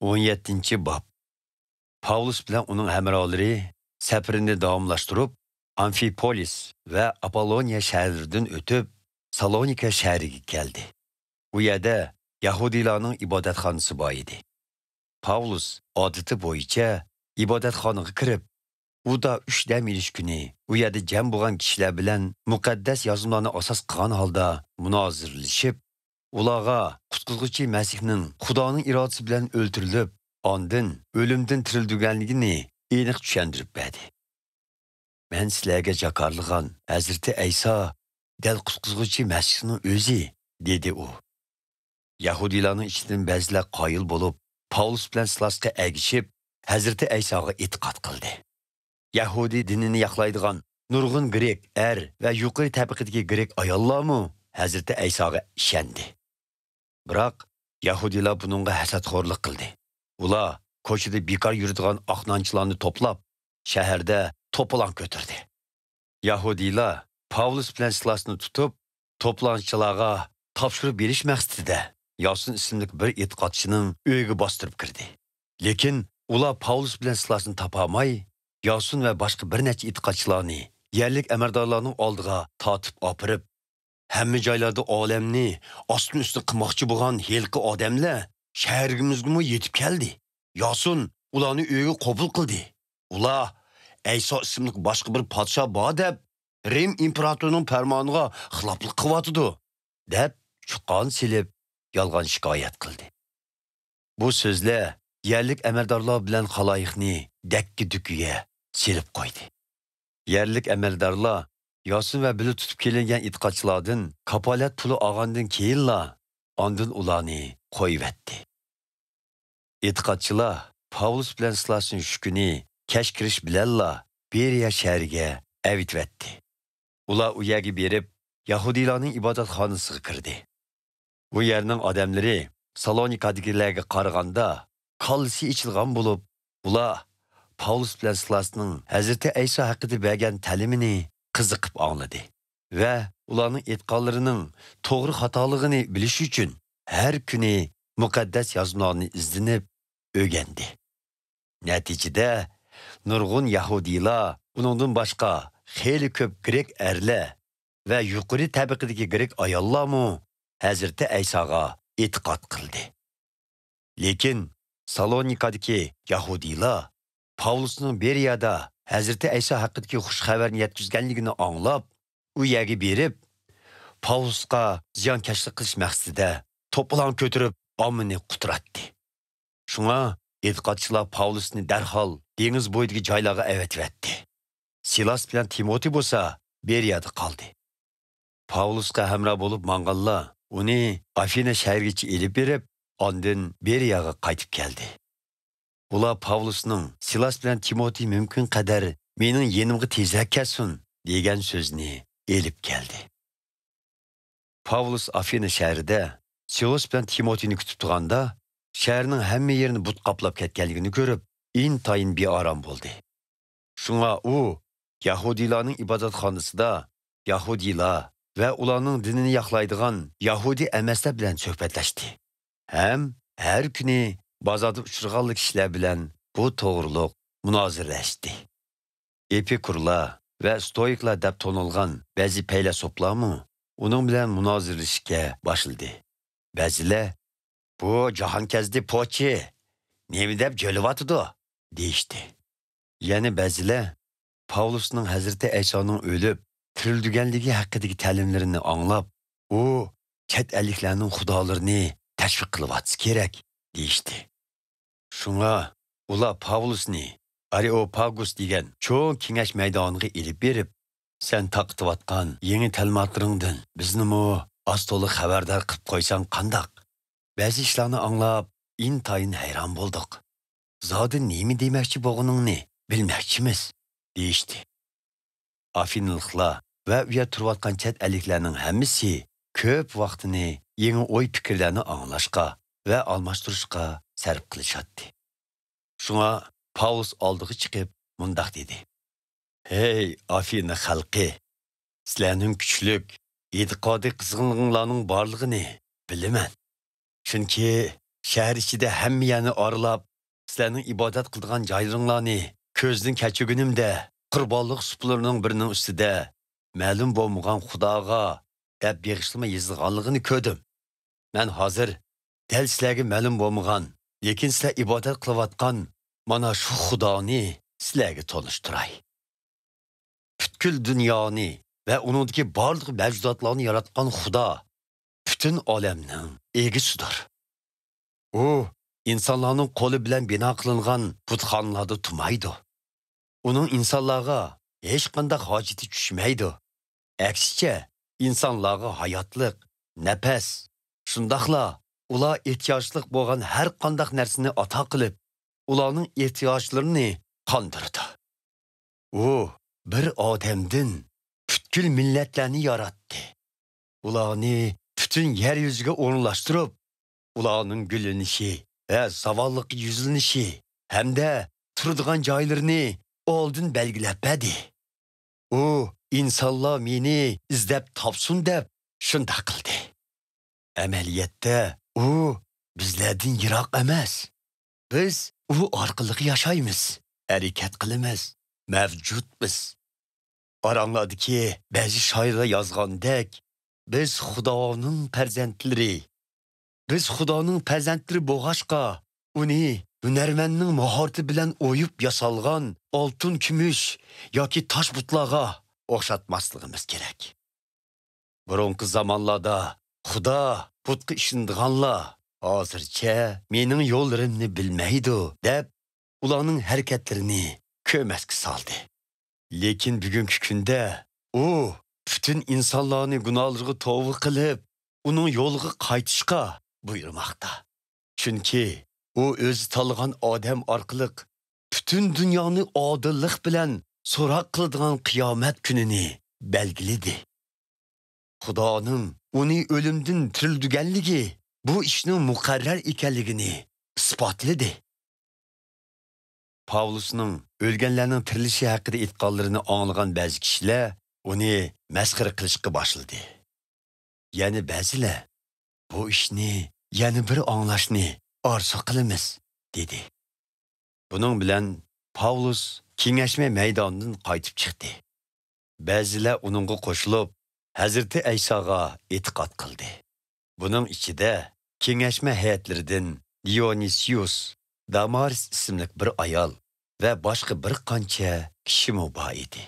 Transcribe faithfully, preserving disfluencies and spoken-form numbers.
ئون يەتتىنچى باب. پاۋلۇس بىلەن ئۇنىڭ ھەمراھلىرى سەپىرىنى داۋاملاشتۇرۇپ، ئامفىپولىس ۋە ئاپوللونىيە شەھەرلىرىدىن ئۆتۈپ، سالونىكە شەھىرىگە كەلدى. ئۇ يەردە يەھۇدىيلارنىڭ ئىبادەتخانىسى بار ئىدى. پاۋلۇس ئادىتى بويىچە ئىبادەتخانىغا كىرىپ، ئۇدا ئۈچ دەم ئېلىش كۈنى ئۇ يەردە جەم بولغان كىشىلەر بىلەن مۇقەددەس يازمىلارنى ئاساس قىلغان ھالدا مۇنازىرىلىشىپ، ئۇلارغا قۇتقۇزغۇچى مەسىھنىڭ خۇدانىڭ ئىرادىسى بىلەن ئۆلتۈرۈلۈپ، ئاندىن ئۆلۈمدىن تىرىلدۈرگەنلىكىنى ئېنىق چۈشەندۈرۈپ بەردى. «مەن سىلەرگە جاكارلىغان ھەزرىتى ئەيسا دەل قۇتقۇزغۇچى مەسىھنىڭ ئۆزى» دېدى ئۇ. يەھۇدىيلارنىڭ ئىچىدىن بەزىلەر قايىل بولۇپ، پاۋلۇس بىلەن سىلاسقا ئەگىشىپ، ھەزرىتى ئەيساغا ئېتىقاد قىلدى. يەھۇدىي دىنىنى ياقلايدىغان نۇرغۇن گرېك ئەر ۋە يۇقىرى تەبىقىدىكى گرېك ئاياللارمۇ ھەزرىتى ئەيساغا ئىشەندى. بىراق، يەھۇدىيلار بۇنىڭغا ھەسەتخورلۇق قىلدى. ئۇلار كوچىدا بىكار يۈرىدىغان ئاقنانچىلارنى توپلاپ، شەھەردە توپىلاڭ كۆتۈردى. يەھۇدىيلار پاۋلۇس بىلەن سىلاسنى تۇتۇپ، توپىلاڭچىلارغا تاپشۇرۇپ بېرىش مەقسىتىدە ياسون ئىسىملىك بىر ئېتىقادچىنىڭ ئۆيىگە باستۇرۇپ كىردى. لېكىن ئۇلار پاۋلۇس بىلەن سىلاسنى تاپالماي، ياسون ۋە باشقا بىر نەچچە ئېتىقادچىلارنى يەرلىك ئەمەلدارلارنىڭ ئالدىغا تارتىپ ئاپىرىپ، «ھەممە جايلاردا ئالەمنى ئاستىن ئۈستۈن قىلماقچى بولغان ھېلىقى ئادەملەر شەھىرىمىزگىمۇ يېتىپ كەلدى. ياسون ئۇلارنى ئۆيىگە قوبۇل قىلدى. ئۇلار ئەيسا ئىسىملىك باشقا بىر پادىشاھ بار دەپ، رىم ئىمپېراتورىنىڭ پەرمانىغا خىلاپلىق قىلىۋاتىدۇ» دەپ چۇقان سېلىپ، يالغان شىكايەت قىلدى. بۇ سۆزلەر يەرلىك ئەمەلدارلار بىلەن خالايىقنى دەككە-دۈككىگە سېلىپ قويدى. يەرلىك ئەمەلدارلار ياسون ۋە بىللە تۇتۇپ كېلىنگەن ئېتىقادچىلاردىن كاپالەت پۇلى ئالغاندىن كېيىنلا، ئاندىن ئۇلارنى قويۇۋەتتى. ئېتىقادچىلار پاۋلۇس بىلەن سىلاسنى شۇ كۈنى كەچ كىرىش بىلەنلا بېرىيە شەھىرىگە ئەۋېتىۋەتتى. ئۇلار ئۇ يەرگە بېرىپ، يەھۇدىيلارنىڭ ئىبادەتخانىسىغا كىردى. بۇ يەرنىڭ ئادەملىرى سالونىكادىكىلەرگە قارىغاندا كاللىسى ئېچىلغان بولۇپ، ئۇلار پاۋلۇس بىلەن سىلاسنىڭ ھەزرىتى ئەيسا ھەققىدە بەرگەن تەلىمىنى قىزىقىپ ئاڭلىدى ۋە ئۇلارنىڭ ئېيتقانلىرىنىڭ توغرا خاتالىقىنى بىلىش ئۈچۈن ھەر كۈنى مۇقەددەس يازمىلارنى ئىزدىنىپ ئۆگەندى. نەتىجىدە، نۇرغۇن يەھۇدىيلار، ئۇنىڭدىن باشقا خېلى كۆپ گرېك ئەرلەر ۋە يۇقىرى تەبىقىدىكى گرېك ئاياللارمۇ ھەزرىتى ئەيساغا ئېتىقاد قىلدى. لېكىن سالونىكادىكى يەھۇدىيلار پاۋلۇسنىڭ بېرىيادا ھەزرىتى ئەيسا ھەققىدىكى خۇش خەۋەرنى يەتكۈزگەنلىكىنى ئاڭلاپ، ئۇ يەرگە بېرىپ، پاۋلۇسقا زىيانكەشلىك قىلىش مەقسىتىدە توپىلاڭ كۆتۈرۈپ، ئاممىنى قۇتراتتى. شۇڭا ئېتىقادچىلار پاۋلۇسنى دەرھال دېڭىز بويىدىكى جايلارغا ئەۋەتىۋەتتى. سىلاس بىلەن تىموتى بولسا بېرىيادا قالدى. پاۋلۇسقا ھەمراھ بولۇپ ماڭغانلار ئۇنى ئافىنا شەھىرىگىچە ئېلىپ بېرىپ، ئاندىن بېرىياغا قايتىپ كەلدى. ئۇلار پاۋلۇسنىڭ سىلاس بىلەن تىموتى مۇمكىن قەدەر مېنىڭ يېنىمغا تېزرەك كەلسۇن دېگەن سۆزنى ئېلىپ كەلدى. پاۋلۇس ئافىنا شەھىرىدە سىلاس بىلەن تىموتىنى كۈتۈپ تۇرغاندا، شەھەرنىڭ ھەممە يېرىنى بۇت قاپلاپ كەتكەنلىكىنى كۆرۈپ، ئىنتايىن بىئارام بولدى. شۇڭا ئۇ يەھۇدىيلارنىڭ ئىبادەتخانىسىدا يەھۇدىيلار ۋە ئۇلارنىڭ دىنىنى ياقلايدىغان يەھۇدىي ئەمەسلەر بىلەن سۆھبەتلەشتى ھەم ھەر كۈنى بازاردا ئۇچرىغانلا كىشىلەر بىلەن بۇ توغرۇلۇق مۇنازىرىلەشتى. ئېپىكۇرلار ۋە ستوئىكلار دەپ تونۇلغان بەزى پەيلاسوپلارمۇ ئۇنىڭ بىلەن مۇنازىرىلىشىشكە باشلىدى. بەزىلەر، «بۇ جاھانكەزدى پوچى، نېمە دەپ جۆلىۋاتىدۇ؟» دېيىشتى. يەنە بەزىلەر پاۋلۇسنىڭ ھەزرىتى ئەيسانىڭ ئۆلۈپ تىرىلدۈرگەنلىكى ھەققىدىكى تەلىملىرىنى ئاڭلاپ، «ئۇ چەت ئەللىكلەرنىڭ خۇدالىرىنى تەشۋىق قىلىۋاتسا كېرەك» دېيىشتى. شۇڭا ئۇلار پاۋلۇسنى ئارېئوپاگۇس دېگەن چوڭ كېڭەش مەيدانىغا ئېلىپ بېرىپ، «سەن تارقىتىۋاتقان يېڭى تەلىماتلىرىڭدىن بىزنىمۇ ئاز-تولا خەۋەردار قىلىپ قويساڭ قانداق؟ بەزى ئىشلارنى ئاڭلاپ، ئىنتايىن ھەيران بولدۇق. زادى نېمە دېمەكچى بولغىنىڭنى بىلمەكچىمىز» دېيىشتى. ئافىنىلىقلار ۋە ئۇ يەردە تۇرۇۋاتقان چەت ئەللىكلەرنىڭ ھەممىسى كۆپ ۋاقتىنى يېڭى ئوي-پىكىرلەرنى ئاڭلاشقا ۋە ئالماشتۇرۇشقا سەرپ قىلىشاتتى. شۇڭا پاۋلۇس ئالدىغا چىقىپ مۇنداق دېدى: «ھەي، ئافىنا خەلقى! سىلەرنىڭ كۈچلۈك، ئېتىقادىي قىزغىنلىقىڭلارنىڭ بارلىقىنى بىلىمەن. چۈنكى شەھەر ئىچىدە ھەممە يەرنى ئارىلاپ، سىلەرنىڭ ئىبادەت قىلىدىغان جايلىرىڭلارنى كۆزدىن كەچۈرگىنىمدە، قۇربانلىق سۇپىلىرىنىڭ بىرىنىڭ ئۈستىدە مەلۇم بولمىغان خۇداغا دەپ بېغىشلىما يېزىلغانلىقىنى كۆردۈم. مەن ھازىر دەل سىلەرگە مەلۇم بولمىغان، لېكىن سىلەر ئىبادەت قىلىۋاتقان مانا شۇ خۇدانى سىلەرگە تونۇشتۇراي. پۈتكۈل دۇنيانى ۋە ئۇنىڭدىكى بارلىق مەۋجۇداتلارنى ياراتقان خۇدا پۈتۈن ئالەمنىڭ ئىگىسىدۇر. ئۇ ئىنسانلارنىڭ قولى بىلەن بىنا قىلىنغان بۇتخانىلاردا تۇرمايدۇ. ئۇنىڭ ئىنسانلارغا ھېچقانداق ھاجىتى چۈشمەيدۇ. ئەكسىچە، ئىنسانلارغا ھاياتلىق، نەپەس، شۇنداقلا ئۇلار ئېھتىياجلىق بولغان ھەر قانداق نەرسىنى ئاتا قىلىپ، ئۇلارنىڭ ئېھتىياجلىرىنى قاندۇرىدۇ. ئۇ بىر ئادەمدىن پۈتكۈل مىللەتلەرنى ياراتتى. ئۇلارنى پۈتۈن يەر يۈزىگە ئورۇنلاشتۇرۇپ، ئۇلارنىڭ گۈللىنىشى ۋە زاۋاللىققا يۈزلىنىشى ھەمدە تۇرىدىغان جايلىرىنى ئالدىن بەلگىلەپ بەردى. ئۇ ئىنسانلار مېنى ئىزدەپ تاپسۇن دەپ شۇنداق قىلدى. ئەمەلىيەتتە ئۇ بىزلەردىن يىراق ئەمەس. بىز ئۇ ئارقىلىق ياشايمىز، ھەرىكەت قىلىمىز، مەۋجۇتمىز. ئاراڭلاردىكى بەزى شائىرلار يازغاندەك، بىز خۇدانىڭ پەرزەنتلىرى. بىز خۇدانىڭ پەرزەنتلىرى بولغاچقا، ئۇنى ھۈنەرمەننىڭ ماھارىتى بىلەن ئويۇپ ياسالغان ئالتۇن، كۈمۈش ياكى تاش بۇتلارغا ئوخشاتماسلىقىمىز كېرەك. بۇرۇنقى زامانلاردا خۇدا بۇتقا ئىشىنىدىغانلار ھازىرچە مېنىڭ يوللىرىمنى بىلمەيدۇ دەپ، ئۇلارنىڭ ھەرىكەتلىرىنى كۆرمەسكە سالدى. لېكىن بۈگۈنكى كۈندە ئۇ پۈتۈن ئىنسانلارنى گۇناھلىرىغا توۋا قىلىپ، ئۇنىڭ يولىغا قايتىشقا بۇيرۇماقتا. چۈنكى ئۇ ئۆزى تاللىغان ئادەم ئارقىلىق پۈتۈن دۇنيانى ئادىللىق بىلەن سوراق قىلىدىغان قىيامەت كۈنىنى بەلگىلىدى. خۇدانىڭ ئۇنى ئۆلۈمدىن تىرىلدۈرگەنلىكى بۇ ئىشنىڭ مۇقەررەر ئىكەنلىكىنى ئىسپاتلىدى. پاۋلۇسنىڭ ئۆلگەنلەرنىڭ تىرىلىشى ھەققىدە ئېيتقانلىرىنى ئاڭلىغان بەزى كىشىلەر ئۇنى مەسخىرە قىلىشقا باشلىدى. يەنە بەزىلەر، «بۇ ئىشنى يەنە بىر ئاڭلاشنى ئارزۇ قىلىمىز» دېدى. بۇنىڭ بىلەن پاۋلۇس كېڭەشمە مەيدانىدىن قايتىپ چىقتى. بەزىلەر ئۇنىڭغا قوشۇلۇپ، ھەزرىتى ئەيساغا ئېتىقاد قىلدى. بۇنىڭ ئىچىدە كېڭەشمە ھەيئەتلىرىدىن دىيونىسيۇس، دامارىس ئىسىملىك بىر ئايال ۋە باشقا بىر قانچە كىشىمۇ بار ئىدى.